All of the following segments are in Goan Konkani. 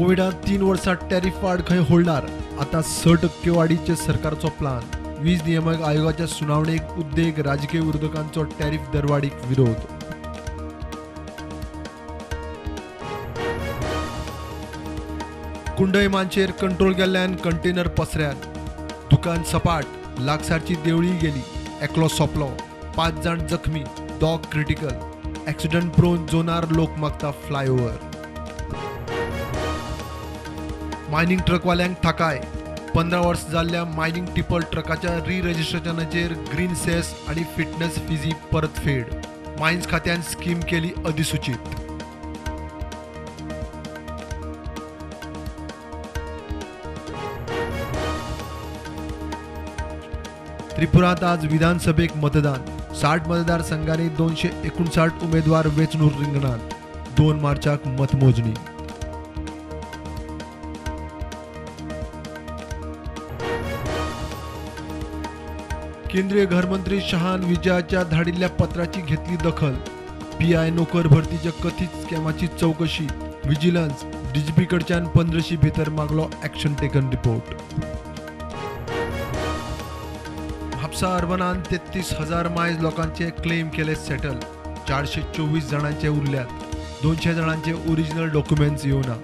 कोविडांत 3 वर्सां टॅरिफ वाड खंय होल्डार, आतां 6% वाडीचे सरकारचो प्लान. वीज नियामक आयोगाच्या सुनावणेक उद्देग राजकीय विरोधकांचो टॅरिफ दरवाडीक विरोध. कुंडय मानशेर कंट्रोल गेल्ल्यान कंटेनर पसऱ्यार, दुकान सपाट, लागसारची देवळी गेली, एकलो सोंपलो, 5 जाण जखमी, 2 क्रिटिकल. एक्सिडंट प्रोन जोनार लोक मागता फ्लायओव्हर. मायनिंग ट्रकवाल्यांक थाकाय, 15 वर्स जाल्ल्या मायनिंग टिपर ट्रकाच्या री-रजिस्ट्रेशनाचेर ग्रीन सेस आनी फिटनेस फिजी परतफेड. मायन्स खात्यान स्कीम केली अधिसूचीत. त्रिपुरांत आज विधानसभेक मतदान. 60 मतदारसंघांनी 259 उमेदवार वेंचणूक रिंगणांत. 2 मार्चाक मतमोजणी. केंद्रीय घरमंत्री शहान विजयाच्या धाडिल्ल्या पत्राची घेतली दखल. पीआय नोकर भरतीच्या कथित स्कॅमाची चौकशी. व्हिजिलन्स डीजीपी कडच्यान 15 भितर मागलो ॲक्शन टेकन रिपोर्ट. म्हापसा अर्बनान 33,000 मायज लोकांचे क्लेम केले सेटल. 424 जाणांचे उरल्यात. 200 जाणांचे ओरिजिनल डॉक्युमेंट्स येवना.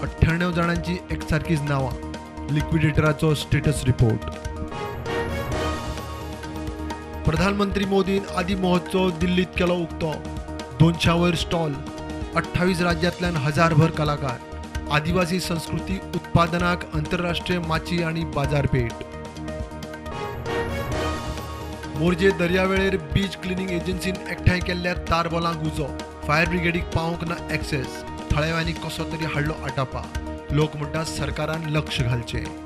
98 जाणांची एकसारकीच नांवां. लिक्विडेटराचो स्टेटस रिपोर्ट. प्रधानमंत्री मोदीन आदी महोत्सव दिल्लीत केलो उक्तो. 200 वयर स्टॉल, 28 राज्यांतल्यान 1000 कलाकार. आदिवासी संस्कृती उत्पादनाक आंतरराष्ट्रीय माची आनी बाजारपेठ. मोरजे दर्यावेळेर बीच क्लिनींग एजन्सीन एकठांय केल्ल्या तारबोलांक उजो. फायर ब्रिगेडीक पावंक ना एक्सेस. थळाव्यांनी कसो तरी हाडलो आटापा. लोक म्हणटात सरकारान लक्ष घालचें.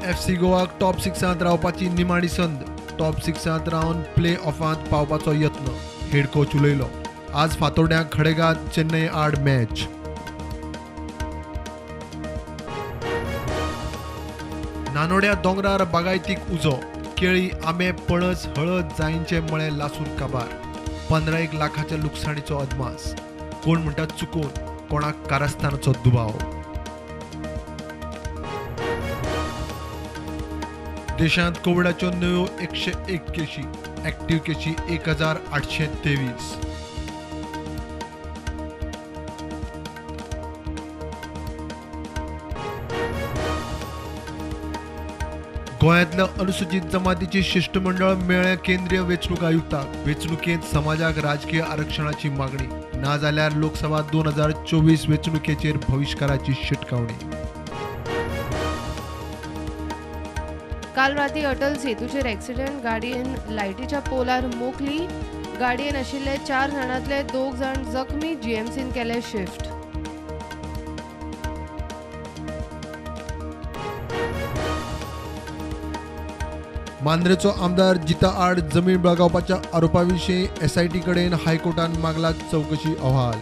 एफसी गोवाक टॉप 6 रावपाची निमाणी संद. टॉप 6 रावन प्ले ऑफांत पावपाचो यत्न. हेड कोच उलयलो. आज फातोड्यां खडेगांत चेन्नय आड मॅच. नानोड्या दोंगरार बागायतीक उजो. केळी, आंबे, पणस, हळद, जायींचे मळे लासून काबार. 15 लाखाच्या लुकसाणीचो अदमास. कोण म्हणटा चुकोवन, कोणाक कारस्थानाचो दुबाव. देशांत कोविडाच्यो नव्यो 101 केशी, ॲक्टिव्ह केशी 1823. गोंयांतल्या अनुसूचित जमातीची शिष्टमंडळ मेळ्ळें केंद्रीय वेंचणूक आयुक्ताक. वेंचणुकेंत समाजाक राजकीय आरक्षणाची मागणी, नाजाल्यार लोकसभा 2024 वेंचणुकेचेर बहिश्काराची शिटकावणी. काल राती अटल सेतूचेर एक्सिडेंट. गाडयेन लायटीच्या पोलार मोखली. गाडयेन आशिल्ले 4 जाणांतले 2 जाण जखमी. जीएमसीन केले शिफ्ट. मांद्रेचो आमदार जिता आड जमीन बळगावपाच्या आरोपाविशीं एसआयटी कडेन हायकोर्टान मागला चवकशी अहवाल.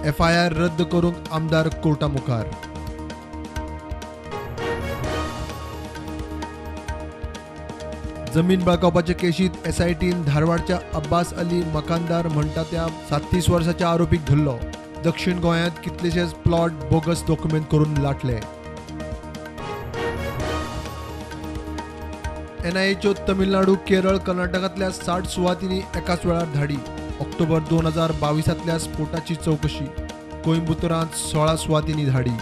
एफआयआर रद्द करूंक आमदार कोर्टा मुखार. जमीन बळकावपाचे केशीत एसआयटीन धारवाडच्या अब्बास अली मकानदार म्हणटा त्या 37 वर्साच्या आरोपीक धरलो. दक्षिण गोंयांत कितलेशेच प्लॉट बोगस डॉक्युमेंट करून लाटले. एनआयएच्यो तमिळनाडू, केरळ, कर्नाटकांतल्या 60 सुवातींनी एकाच वेळार धाडी. ऑक्टोबर 2022 स्फोटाची चवकशी. कोइंबतूरांत 16 सुवातींनी धाडी.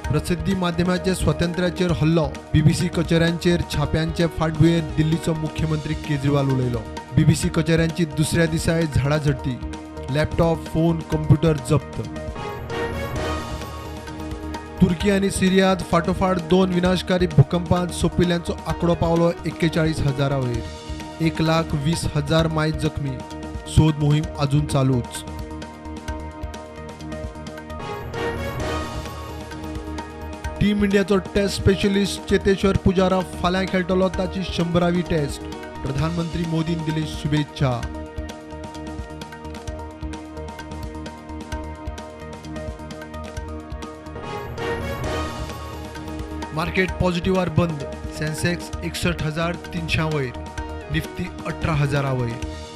प्रसिद्धी माध्यमाचे स्वातंत्र्याचेर हल्लो. बीबीसी कचेऱ्यांचेर छाप्यांचे फाटभुंयेर दिल्लीचो मुख्यमंत्री केजरीवाल उलयलो. बीबीसी कचेऱ्यांची दुसऱ्या दिसाय झाडां झडटी. लॅपटॉप, फोन, कंप्युटर जप्त. तुर्की आनी सिरियांत फाटोफाट 2 विनाशकारी भूकंपांत सोंपिल्ल्यांचो आंकडो पावलो 41,000 वयर. 1,20,000 मायज जखमी. सोद मोहीम अजून चालूच. टीम इंडियाचो टेस्ट स्पेशलिस्ट चेतेश्वर पुजारा फाल्यां खेळटलो ताची 100वी टेस्ट. प्रधानमंत्री मोदीन दिली शुभेच्छा. मार्केट पॉझिटिव्हार बंद. सेन्सेक्स 61,300 वयर, निफ्टी 18,000 वयर.